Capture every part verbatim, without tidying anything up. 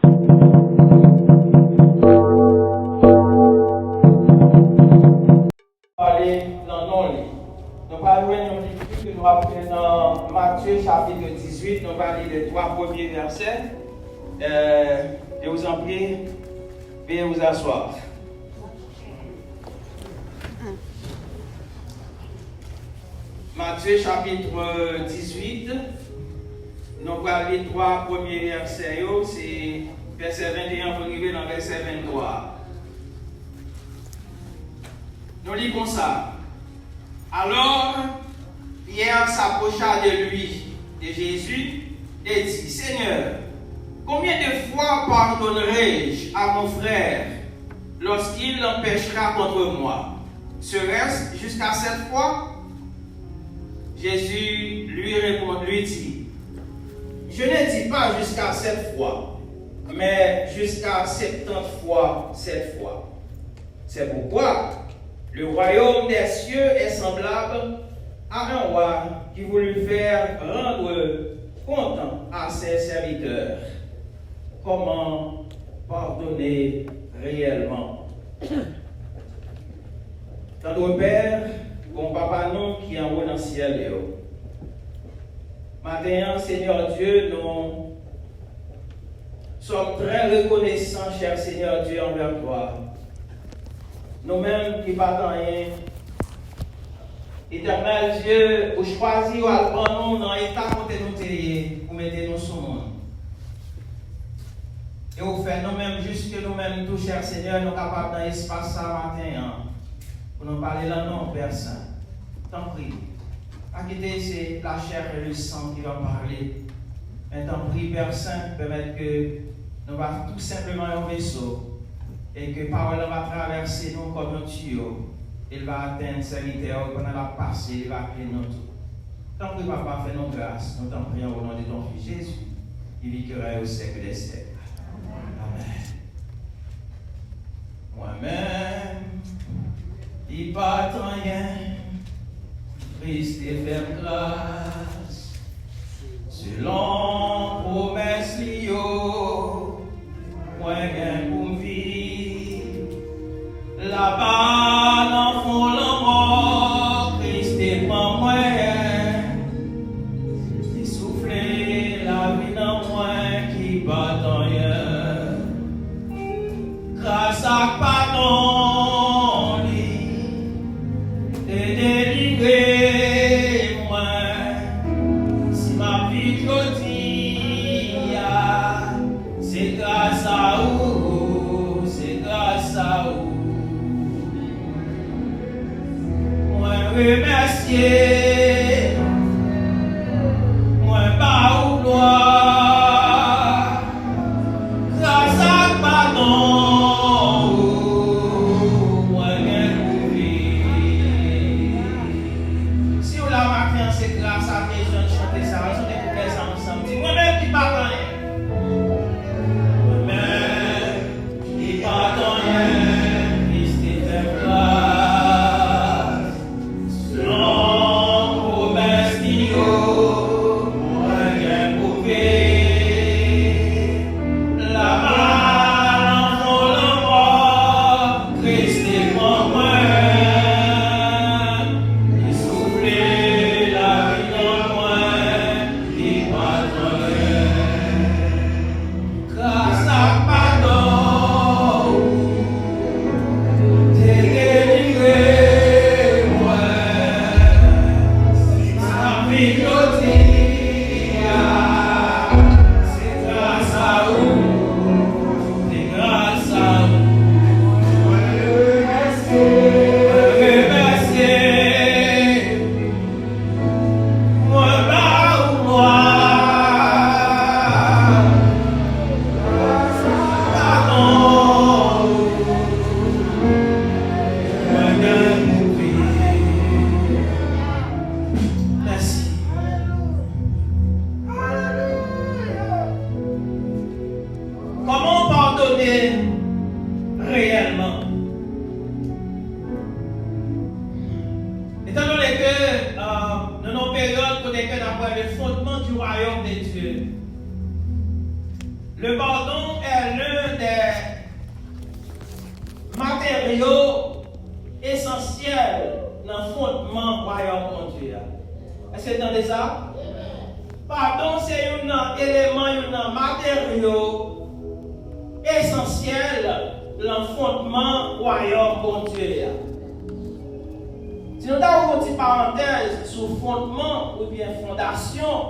Pale nan non li. Nou pral jwenn yon lekti ke nou ap fè nan Matye chapit dizuit, nou pral li de twa premye vèsè. Euh, je vous en prie, veuillez vous asseoir. Matye chapit dizuit, nou pral li twa premye vèsè yo, se vèsè venteyen pou rive nan vèsè venntwa. Nou li konsa. Alors, Pierre s'approcha de lui, de Jésus, et dit, Seigneur, combien de fois pardonnerai-je à mon frère lorsqu'il pèchera contre moi? Serait-ce jusqu'à sept fois? Jésus lui répond, lui dit, Je ne dis pas jusqu'à sept fois, mais jusqu'à septante fois sept fois. C'est pourquoi le royaume des cieux est semblable à un roi qui voulut faire rendre compte à ses serviteurs. Comment pardonner réellement? Tendre Père, bon Papa nou ki anwo nan syèl yo. Maten an, Senyè Dye, nou sommes très reconnaissants, cher Seigneur Dieu, envers toi. Nou menm ki pa t anyen, Etènèl Dye, ou chwazi yo al pran nou nan eta kote nou te ye, ou mete nou sou moun. E ou fè nou menm, jiske nou menm tou, chè Senyè, nou kapab nan espas sa maten an, pou nou pale nan non Pè Sen. Tanpri, pa kite se la chair et le sang qui va parler. Men tanpri, Pè Sen, pèmèt ke nou va tou senpleman yon veso, e ke pawòl la va travèse nou kòm yon tiyo, e l va atenn sèvitè w pandan l ap pase, li va aplike nou tou. Tanpri, Papa, fè nou gras, nou tanpri, o non de ton Fils Jésus, qui vivra au siècle des siècles. Amèn. Mwen menm, li pa t anyen, Kris te fè m gras. Selon pwomès li yo, mwen gen pou m viv. Laba nan fon lanmò, Kris te pran mwen. Li soufle lavi nan mwen ki pa t anyen. Gras ak padon li te delivre mwen. Si m ap viv jodi a, se gras a ou, se gras a ou. Mwen remèsye, mwen ba ou glwa. Gras ak padon ou, mwen gen pou viv. Si w la maten an, se gras a Jezù n chante sa, ann chante kouplè sa ansanm. Di, mwen menm ki pa t anyen. Mwen menm ki pa t anyen, Kris te fè m gras. Selon pwomès li yo, mwen gen pou viv. Laba nan fon lanmò, Kris te pran mwen. Li soufle lavi nan mwen, li pa t anyen. Gras ak padon ou, ou te delivre mwen. Si m ap viv jodi a, se gras a ou, se gras a ou. Mwen remèsye, mwen remèsye. Mwen ba ou glwa. Padon ou, mwen gen pou viv. Mèsi. Kòman w padone reyèlman? Étant donné que euh, nou nan yon peryòd kote ke n ap wè le fondement du royaume de Dieu, le pardon est materyo esansyèl nan fondman Wayòm Bondye a. Èske n tande sa? Padon se youn nan eleman, youn nan materyo esansyèl nan fondman Wayòm Bondye a. Si nou ta ouvri yon ti parantèz sou fondman oubyen fondasyon,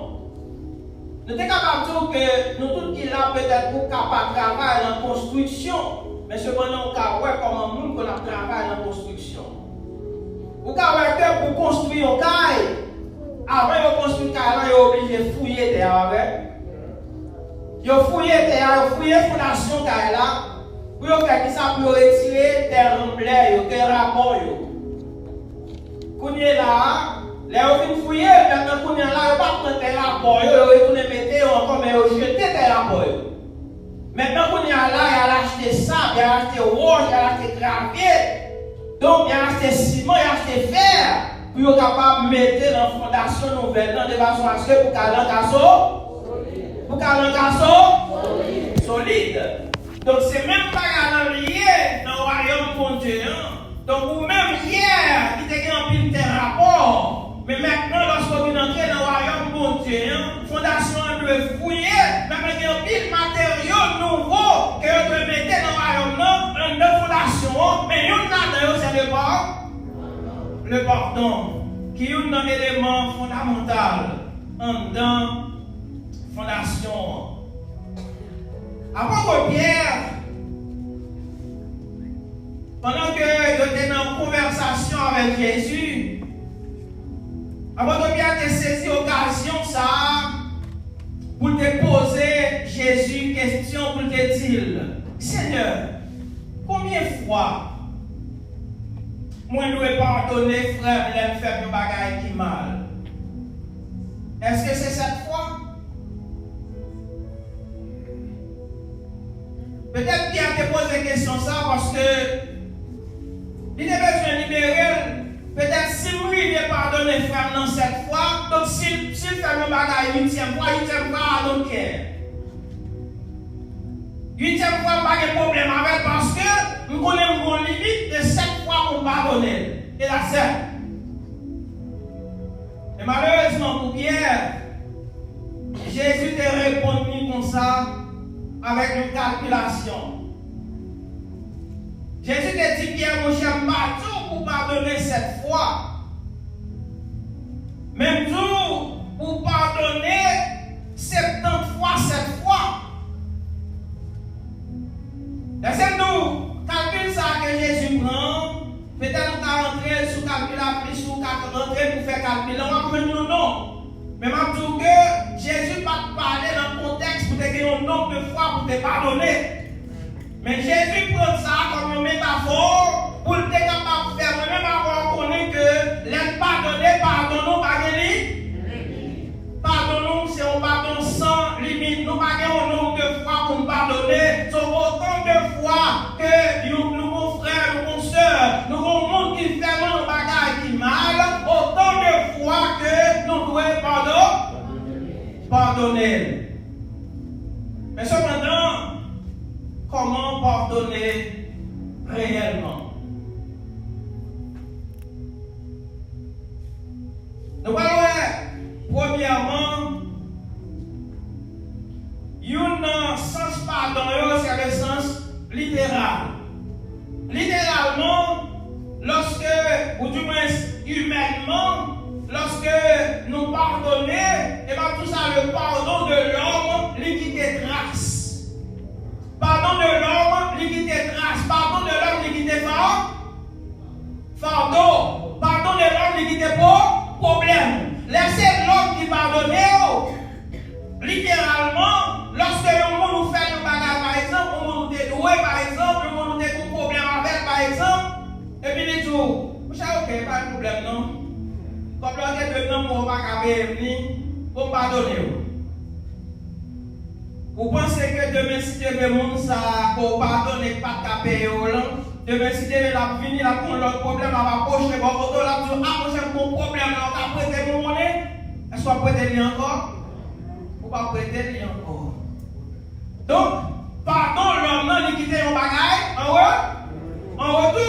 nou te kapab di w ke nou tout ki la, petèt ou ka pa travay nan konstriksyon, men sepandan ou ka wè kòman moun konn ap travay nan konstriksyon. Ou ka wè ke pou konstwi yon kay, avan yo konstwi kay la, yo oblije fouye tè a, pa vre? Yo fouye tè a, yo fouye fondasyon kay la, pou yo fè kisa? Pou yo retire tè ranblè yo, tè rabò yo. Kounye la a, lè yo fin fouye, mentnan kounye a la, yo pa pran tè rabò yo, yo retounen mete yo ankò, men yo jete tè rabò yo. Mentnan kounye a la, y al achte sab, y al achte wòch, y al achte gravye. Donk, y al achte siman, y al achte fè, pou yo kapab mete nan fondasyon nouvèl nan, de fason aske pou kay lan ka so-, pou kay lan ka so-, solid. Donk, se menm bagay lan li ye nan wayòm Bondye an. Donk, ou menm yè ki te gen anpil tè rabò, men mentnan, lòske w vin antre nan wayòm Bondye an, fondasyon an dwe fouye, men gen anpil materyo nouvo ke yo dwe mete nan wayòm nan, anndan fondasyon an, men youn ladan yo se le pa-, le padon, ki youn nan eleman fondamantal anndan fondasyon an. Apot Pyè, pandan ke yo te nan konvèsasyon avèk Jezi, apot Pyè te sezi okazyon sa a pou l te poze Jezi kesyon, pou l te di l, Senyè, konbyen fwa mwen dwe padone frè m lè l fè m yon bagay ki mal? Èske se sèt fwa? Petèt Pyè te poze kesyon sa a paske li te bezwen libere l. Petèt si m rive padone frè m nan sèt fwa, donk si, si l fè m yon bagay uityèm fwa, uityèm fwa, I don't care. Uityèm fwa, m pa gen pwoblèm avè l paske m konnen m gen yon limit de sèt fwa pou m padone l. E that's it. Men malerezman pou Pyè, Jezi te reponn li konsa avèk yon kalkilasyon. Jezi te di Pyè, monchè, m pa di w pou w padone sèt fwa, men m di w pou w padone septant fwa sèt fwa. Lèse m di w, kalkil sa a ke Jezi pran an, petèt ou ka rantre l sou kalkilatris ou, ou ka rantre l pou fè kalkil la, w ap jwenn yon nonb. Men m ap di w ke Jezi pa t pale nan kontèks pou te gen yon nonb de fwa pou te padone. Men Jezi pran sa a kòm yon metafò pou l te kapab fè mwen menm avè w konnen ke lè n padone, padon nou pa gen li-, padon nou se yon padon san limit. Nou pa gen yon nonb de fwa pou n padone. So, otan de fwa ke yon, nou gon frè, nou gon sè, nou gon moun ki fè nou yon bagay ki mal, otan de fwa ke nou dwe padon-, padone l. Men sepandan, kòman padone reyèlman? Nou pral wè, premyèman, youn nan sans padon yo, se le sans literal. Literalman, lòske, oudimwens imènman, lòske nou padone, e m ap di w sa, le pardon de l'homme, li kite tras. Pardon de l'homme, li kite tras. Pardon de l'homme, li kite fa-, fado. Pardon de l'homme, li kite po-, pwoblèm. Lè se lòm ki padone w, literalman, lòske yon moun ou fè l yon bagay, pa egzanp, yon moun ou te dwe, pa egzanp, yon moun ou te gen yon pwoblèm avè l, pa egzanp, epi li di w, monchè, oke, pa gen pwoblèm non. Kòb la w te dwe m nan, men w pa ka peye m li, bon, m padone w. Ou panse ke demen si Dye vle moun sa a ke w padone k pa t ka peye w lan, demen si Dye vle l ap vini, l ap gen yon lòt pwoblèm, l ap apwoche bò kote w, l ap di w, a monchè, m gen yon pwoblèm la, w ka prete m yon monnen? Èske w ap prete l li ankò? Ou p ap prete l li ankò. Donk, padon lòm nan, li kite yon bagay an re-, an retou.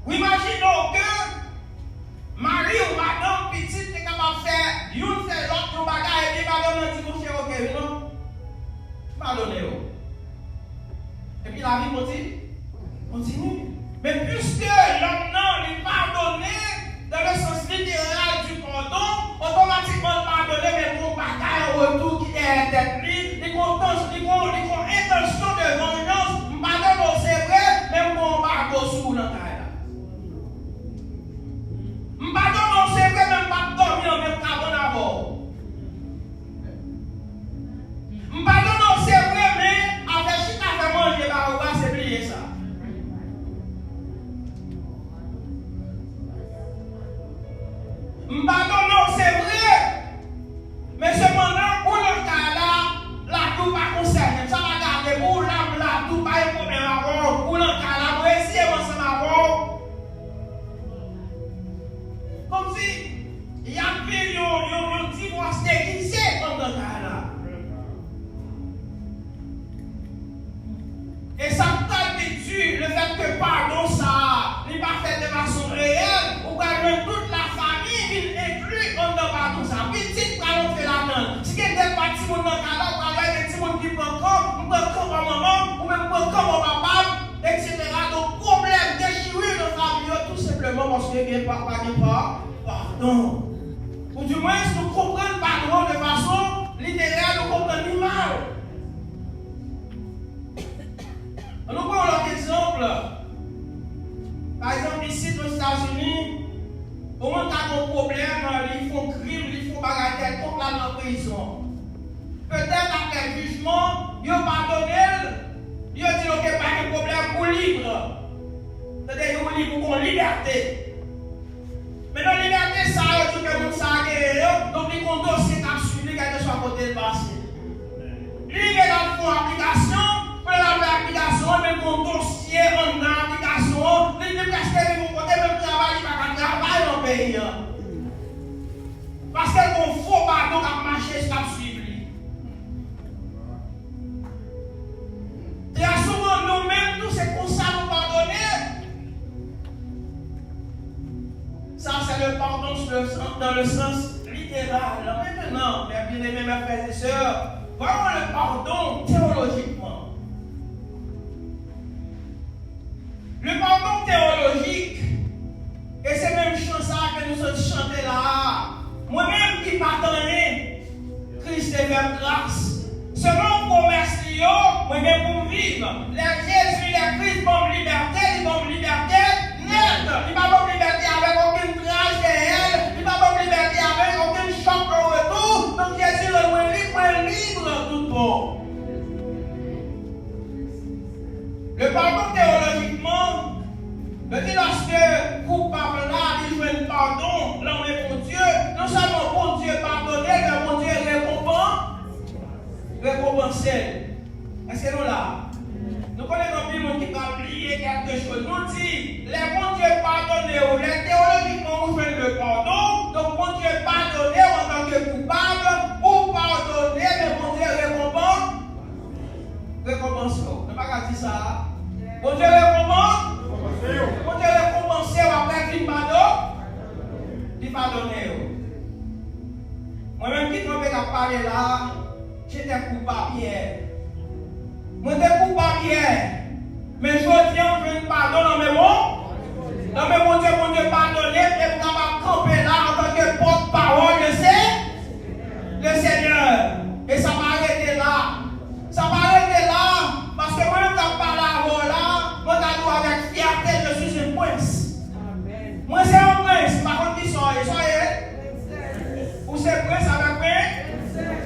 Ou imajine w ke mari w, madanm, pitit te kapab fè youn fè lòt yon bagay, epi madanm nan di, monchè, oke, wi, non. M padone w. Epi lavi konti-, kontinye. Men piske lòm nan, li padone, dans le sens littéral du pardon, otomatikman l padone, men gon bagay an retou ki dèyè tèt li, li gon tans-, li gon, li gon entansyon de vanjans. M padone w, se vre, men m gon anbago sou ou nan kay la. M padone w, se vre, men m p ap dòmi nan menm kabann avè w. M padone w, se vre, men afè chita fè manje ba ou a, se bliye sa. M padone w, se vre, men sepandan, ou nan kay la, lavi w pa konsène m. Sa pa gade pou ou, la, m la tou, pa gen pwoblèm avè w. Ou nan kay la, m reziye m ansanm avè w. Kòmsi y ap viv yon, yon, yon divòs degize anndan kay la. E sa k pral pi di, lefètke padon sa a, li pa fèt de fason reyèl, ou pral jwenn tout lafanmi vin enkli anndan padon sa a. Pitit pral antre ladan l. Si gen de twa timoun nan kay la, ou pral wè gen timoun ki pran kan, m pran kan pa manman m, ou menm pran kan pa papa m, etsetera. Donk, pwoblèm, dechiri nan fanmi yo, tou senpleman paske gen pa, pa gen pa, padon. Ou dimwens, nou konprann padon an de fason literè, nou konprann li mal. Ann nou pran yon lòt egzanp. Pa egzanp, isit Ozetazini, yon moun ka gen yon pwoblèm, li fè yon krim, li fè yon bagay kèlkonk, l al nan prizon. Petèt, apre jijman, yo padone l, yo di l, oke, pa gen pwoblèm, ou lib. Tande, ou lib, ou gon libète. Men nan libète sa a, yo di ke moun sa a genyen an, donk li gon dosye k ap swiv li, kèlkeswa kote l pase. Li rive l al fè yon aplikasyon, pandan l ap fè aplikasyon an, men gon dosye anndan aplikasyon an, li, li prèske rive yon kote, menm travay, li pa ka travay nan peyi an. Paske l gon fo padon k ap mache, k ap swiv li. Trè souvan, nou menm tou, se konsa nou padone. Ça, c'est le pardon dans le sens, dans le sens littéral. Maintenant, mes bien-aimés, mes frères et sœurs, voyons le pardon théologiquement. Le pardon théologique, e se menm chan sa a ke nou sot chante la a. Mwen menm ki pa t anyen, Kris te fè m gras. Selon pwomès li yo, mwen gen pou m viv. Lè Jezi, lè Kris ban m libète, li ban m libète nèt. Li pa ban m libète avèk okenn kraj dèyè l. Li pa ban m libète avèk okenn chòk an retou. Donk, Jezi rann mwen lib, mwen lib tout bon. Le pardon théologiquement, yo di lòske koupab la, li jwenn padon nan men Bondye, non sèlman Bondye padone l, men Bondye rekonpan-, rekonpanse l. Èske nou la? Nou konnen gen anpil moun ki pral bliye kèlke choz. Nou di, lè Bondye padone w, lè teyolojikman ou jwenn le pardon, donk Bondye padone w antanke koupab, ou padone, men Bondye rekonpan-, rekonpanse w. Nou pa ka di sa a. Bondye rekonpan-, Bondye rekonpanse w apre l fin pado-, li padone w. Mwen menm ki kanpe k ap pale la a, j'étais coupable hier. Mwen te koupab yè. Men jodi a, m jwenn padon nan men Bon-, nan men Bondye, Bondye padone m, e m kapab kanpe la antanke pòtpawòl de Se-, le Seigneur. E sa pa rete la. Sa pa rete la, paske mwen menm k ap pale avè w la, mwen ka di w avèk fyète, je suis un prince. Mwen se yon prens, m pa konn kisa w ye, sa w ye? Ou se prens avèk pren-,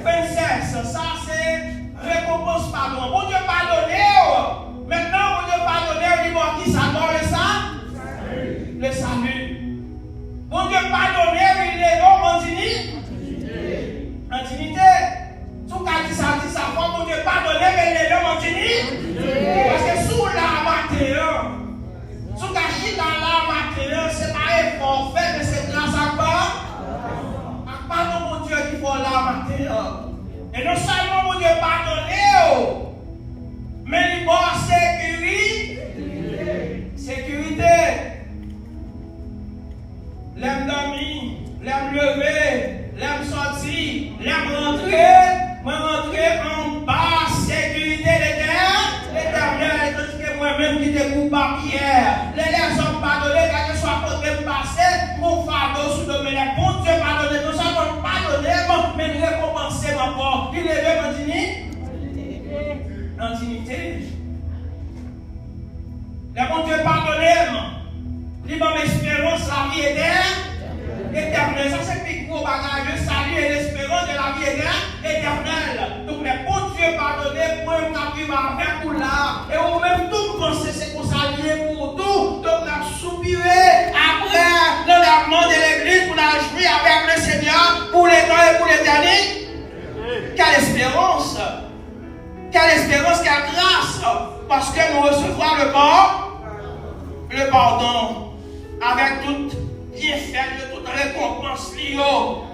prensès. Sa se rekonpans padon an. Bondye padone w. Mentnan, Bondye padone w, li ba w kisa? Li ba w le sa-, le salut. Bondye padone w, li leve w an dini-, an dinite. Si w ka di sa, di sa fò, Bondye padone m e leve m an dini-, paske si w la maten an, si w ka chita la maten an, se pa efò w fè, men se gras ak pa-, ak padon Bondye ki fè w la maten an. E non sèlman Bondye padone w, men li ba w sekiri-, sekirite. Pou letan e pou letènite. Quelle espérance! Quelle espérance, quelle grâce! Parce que nous recevons le pardon. Le pardon, avec tout bienfait, tout récompense li yo.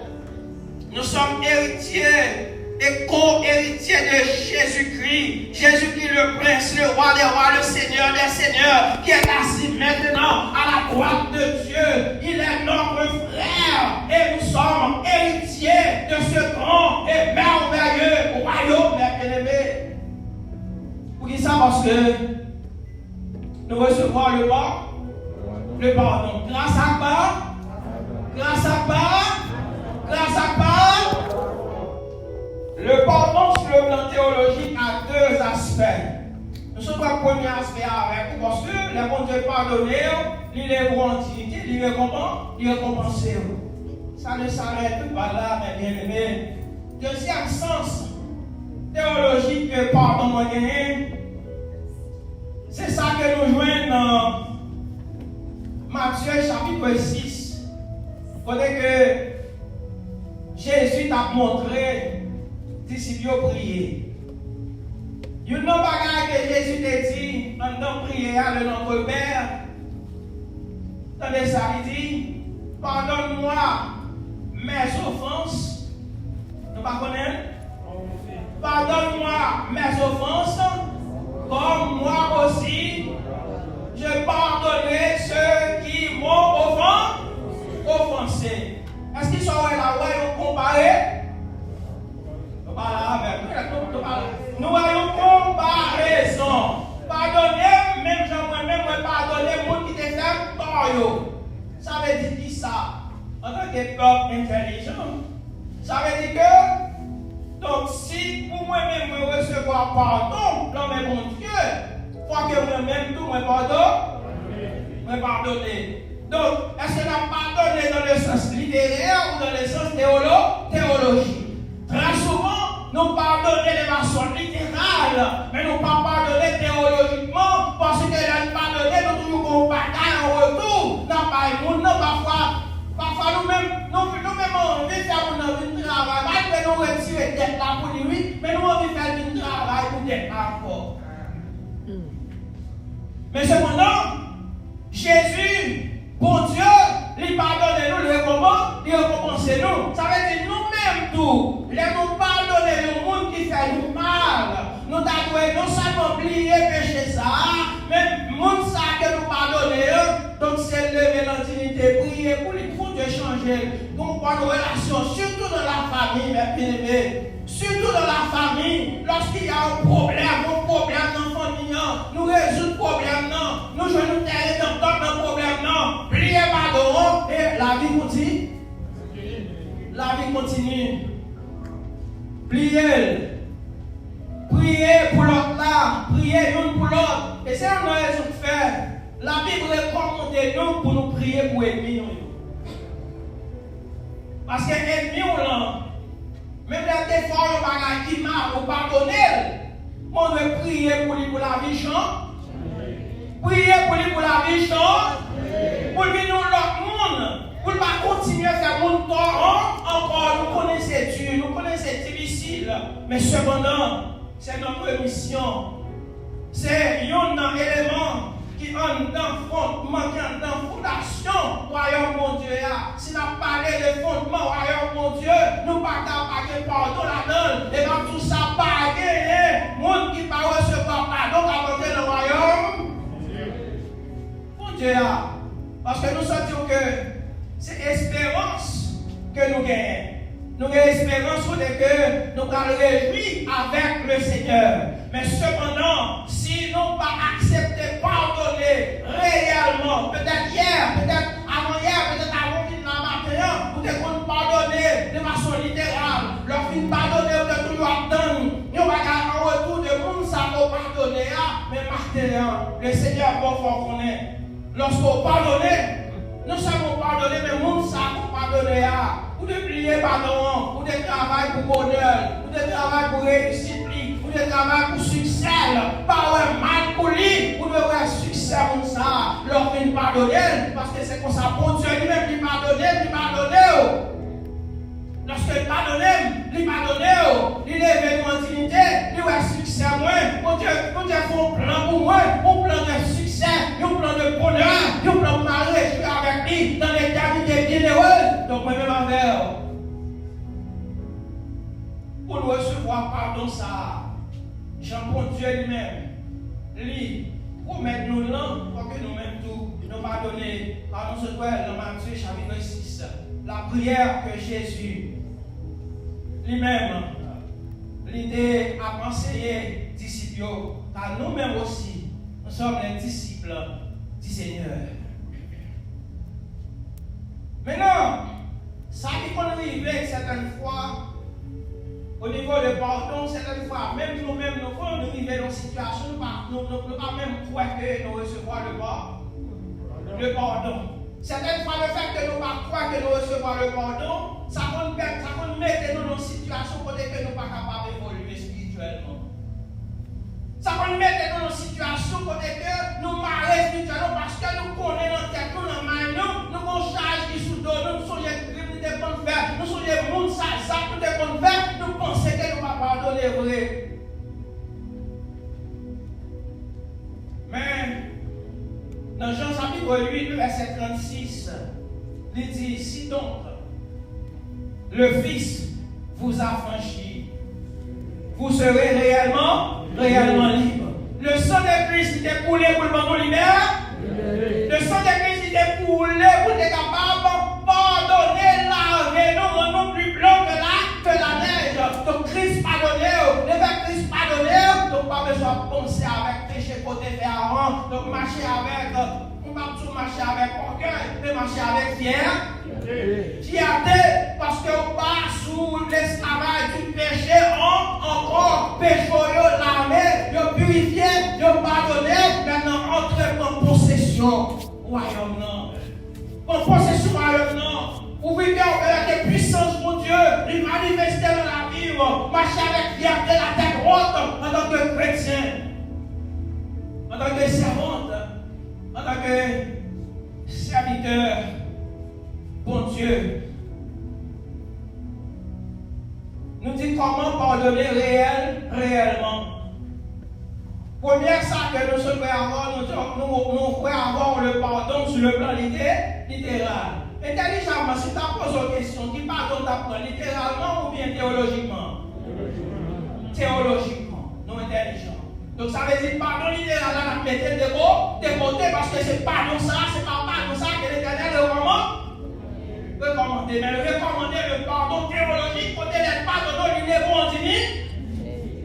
Nous sommes héritiers et co-héritiers de Jésus-Christ. Jésus-Christ, le prince, le roi des rois, le seigneur des seigneurs, qui est assis maintenant à la droite de Dieu. Il est notre frère et nous sommes héritiers de ce grand et merveilleux royaume, mes bien-aimés. Poukisa? Paske nou resevwa le pa-, le padon. Gras ak pa-, gras ak pa-, gras ak pa-, Le pardon sur le plan théologique a deux aspects. Nou sot wè premye aspè a avèk ou, paske lè Bondye padone w, li leve w an diyite, li rekonpan-, li rekonpanse w. Ça ne s'arrête pas là, mes bien-aimés. Dezyèm sans teyolojik ke padon an genyen, se sa ke nou jwenn nan Matye chapit sis, kote ke Jezi t ap montre disip yo priye. Youn nan bagay ke Jezi te di anndan priyè a, le Notre Père, tande sa, li di, pardonne-moi mes offenses. Nou pa konnen? Pardonne-moi mes offenses, comme moi aussi je pardonne ceux qui m'ont offen-, offensé. Èske sa w wè la, w wè yon konpare? Nou pa la avè m, nou, nou pa la. Nou wè yon konparezon. Padone m, menm jan mwen menm, mwen padone moun ki te fè m tò yo. Sa vle di kisa? Antanke pèp entèlijan, sa vle di ke, donk, si pou mwen menm, mwen resevwa padon nan men Bondye, fò ke mwen menm tou, mwen padon-, mwen padone. Donk, èske n ap padone nan le sans literè ou nan le sans teyolo-, teyolojik? Trè souvan, nou padone de fason literal, men nou pa padone teyolojikman, paske lè n padone, nou toujou gen yon bagay an retou n ap bay moun nan. Pafwa, pafwa nou menm, nou, nou menm anvi fè moun nan vin travay, malgre nou retire dèt la pou li, wi, men nou anvi fè l vin travay pou dèt la ankò. Men sepandan, Jezi, Bondye, li padone nou, li rekonpan-, li rekonpanse nou. Sa vle di nou menm tou, lè nou padone yon moun ki fè nou mal, nou ta dwe non sèlman bliye peche sa a, men moun sa a ke nou padone an, donk se leve nan diyite, priye pou li, pou Bondye chanje l, gen yon bòn relasyon, sitou nan lafanmi, mes bien-aimés. Sitou nan lafanmi, lòske y a yon pwoblèm, yon pwoblèm nan fanmi an, nou rezoud pwoblèm nan, nou jwenn yon tèren dantant nan pwoblèm nan, bliye padon an, e lavi konti-, lavi kontinye. Bliye l. Priye pou lòt la, priye youn pou lòt. E se youn nan rezon k fè Labib rekòmande nou pou nou priye pou ènmi nou yo. Paske ènmi w lan, menm lè l te fè w yon bagay ki mal, ou padone l, men w dwe priye pou li pou lavi chan-, priye pou li pou lavi chan-, pou l vin yon lòt moun, pou l pa kontinye fè moun tò an-, ankò. Nou konnen se di, nou konnen se difisil, men sepandan, se notre mission. Se youn nan eleman ki anndan fondman, ki anndan fondasyon Wayòm Bondye a. Si n ap pale de fondman Wayòm Bondye, nou pa ka pa gen padon ladan l. E m ap di w sa, pa genyen moun ki pa resevwa padon k ap antre nan Wayòm Bondye a. Paske nou santi w ke se esperans ke nou genyen. Nou gen esperans kote ke nou pral rejwi avèk le Senyè. Men sepandan, si nou pa aksepte padone reyèlman, petèt yè, petèt avanyè, petèt avan w vin la maten an, ou te konn padone de fason literal. Lè w fin padone, ou te toujou ap tann yon bagay an retou de moun sa ke w padone a, men maten an, le Senyè bon fè w konnen. Lòske w padone, non sèlman w padone, men moun sa a ke w padone a, ou te bliye padon an, ou te travay pou bonè l, ou te travay pou reyisit li, ou te travay pou siksè l, pa wè mal pou li, ou dwe wè siksè moun sa a lè w fin padone l, paske se konsa Bondye li menm li padone, li padone w. Lè Paske l padone m, li padone w, li leve nou an diyite, li wè siksè mwen. Bondye, Bondye fè yon plan pou mwen, yon plan de siksè, yon plan de bonè, yon plan pou m al rejwi avèk li dans l'éternité bienheureuse. Donk, mwen menm avè w, pou n resevwa padon sa a, jan Bondye li menm, li pwomèt nou l lan, fò ke nou menm tou, nou padone. Alò, nou sot wè nan Matye chapit sis, la prière que Jésus li menm, li te ap anseye disip yo, kar nou menm osi, nous sommes les disciples du Seigneur. Mentnan, sa ki konn rive sètèn fwa, o nivo de padon, sètèn fwa, menm nou menm, nou konn rive nan sitiyasyon, nou pa, nou, nou, nou pa menm kwè ke nou resevwa le pa-, le padon. Sètèn fwa, lefètke nou pa kwè ke nou resevwa le padon, sa konn pè-, sa konn mete nou nan sitiyasyon kote ke nou pa kapab evolye espirityèlman. Sa konn mete nou nan sitiyasyon kote ke nou mare espirityèlman, paske nou konnen nan tèt nou, nan may nou, nou gon chaj ki sou do nou, nou sonje krim nou te konn fè, nou sonje moun sa, zak nou te konn fè, nou panse ke nou pa padone vre. Men, nan Jan chapit uit, vèsè trannsis, li di, si donc le Fils vous affranchit, vous serez réellement, réellement libre. Le sang de Christ li te koule pou l ban nou libè. Le sang de Christ li te koule pou l te kapab padone, lave nou, rann nou pli blan ke la, ke la nèj. Donk, Kris padone w. Lefèt Kris padone w, donk, w pa bezwen ap panse avèk peche ke w te fè avan. Donk, mache avèk, m p ap di w mache avèk ògèy, men mache avèk fyè-, fyète, paske w pa sou lesklavaj di peche an-, ankò. Peche w yo lave, yo pirifye, yo padone. Mentnan, antre pran posesyon wayòm nan. Pran posesyon wayòm nan. Ouvri kè w, pèmèt ke pwisans Bondye li manifeste nan lavi w. Mache avèk fyète, latèt wòt, antanke kretyen, antanke sèvant, antanke sèvitè Bondye. Nou di kòman padone reyèl, reyèlman. Premye sa ke nou sot wè avan, nou, nou, nou wè avan le pardon sou le plan lite-, literal. Entèlijaman, si m ta poze w kesyon, ki padon w t ap pran, literalman oubyen teyolojikman? Teyolojikman. Nou entèlijan. Donk, sa vle di, padon literal la, n ap mete l de ko-, de kote, paske se padon sa, se pa padon sa ke Letènèl rekòman-, rekòmande. Men l rekòmande le pardon théologique, kote lè l padone w, li leve w an dini-,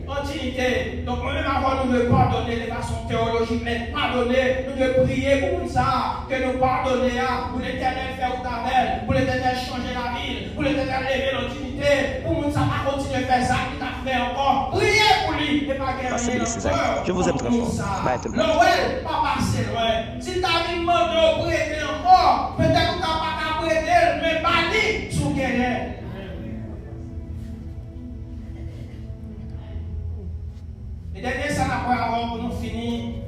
an dinite. Donk, mwen menm avè w, nou dwe padone de fason teyolojik. Lè n padone, nou dwe priye pou moun sa a ke nou padone a, pou Letènèl fè wout avè l, pou Letènèl chanje lavi l, pou Letènèl leve l an dinite, pou moun sa a pa kontinye fè zak li t ap fè ankò. Priye pou li, e pa gen anyen nan kè w kont moun sa a. Lè w wè l pa pase lwen, si l ta vin mande w prete ankò, petèt ou ta pa ka prete l, men ba li si w genyen. E dènye sa n ap wè avan pou nou fini,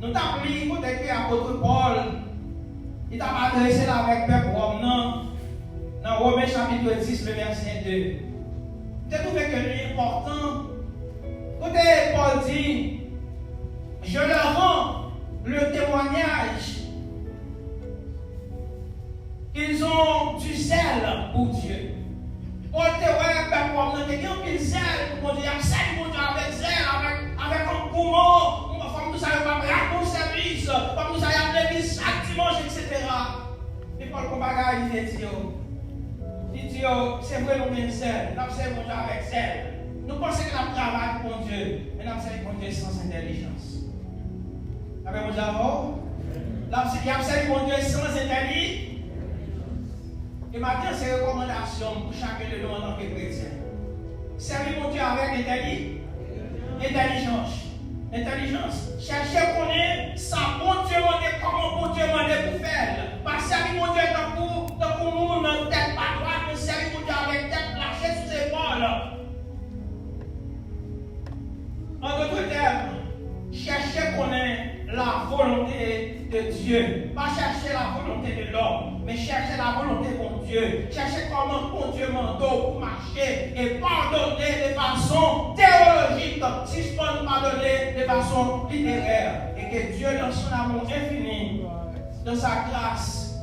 nou t ap li kote ke apot Pòl, li t ap adrese l avèk pèp Wòm nan, nan Women chapit dis, le vèsè de. M te twouve ke li enpòtan, kote Pòl di, je leur rends le témoignage qu'ils ont du zèle pour Dieu. Pòl te wè pèp Wòm nan te gen anpil zèl pou Bondye, y ap sèvi Bondye avèk zèl, avèk, avèk angouman. Fanm tou sa yo p ap rate yon sèvis, fanm tou sa y ap legliz chak dimanch, etsetera. Men Pòl gon bagay li te di yo. Li di yo, se vre nou gen zèl, n ap sèvi Bondye avèk zèl. Nou panse ke n ap travay pou Bondye, men n ap sèvi Bondye san entèlijans. Apre Bondye avè w, l ap, y ap sèvi Bondye san entèli-, e maten an, se rekòmandasyon m pou chaken de nou antanke kretyen. Sèvi Bondye avèk entèli-, entèlijans. Entèlijans. Chèche konnen sa Bondye mande, kòman Bondye mande pou fè l. Pa sèvi Bondye tankou, tankou moun tèt pa dwat, men sèvi Bondye avèk tèt plache sou zepòl. An dòt tèm, chèche konnen la volonté de Dieu. Pas chercher la volonté de l'homme, mais chercher la volonté de Dieu. Chèche kòman Bondye mande w pou mache e padone de fason teyolojik, sispann padone de fason literè. Et que Dieu, dans son amour infini, dans sa grâce,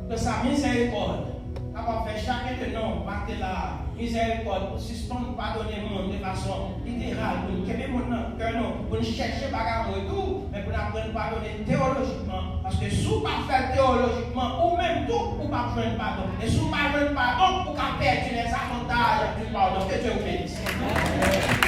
dans sa miséricorde, kapab fè chak de nou, maten la, mizèrikòd, pou sispann padone moun de fason literal, pou n kenbe moun nan kè nou, pou n chèche bagay an retou, men pou n aprann padone teyolojikman, paske si w pa fè l teyolojikman, ou menm tou, ou p ap jwenn padon. E si w pa jwenn padon, ou ka pèdi lèzavantaj di padon. Ke Dye w benisi.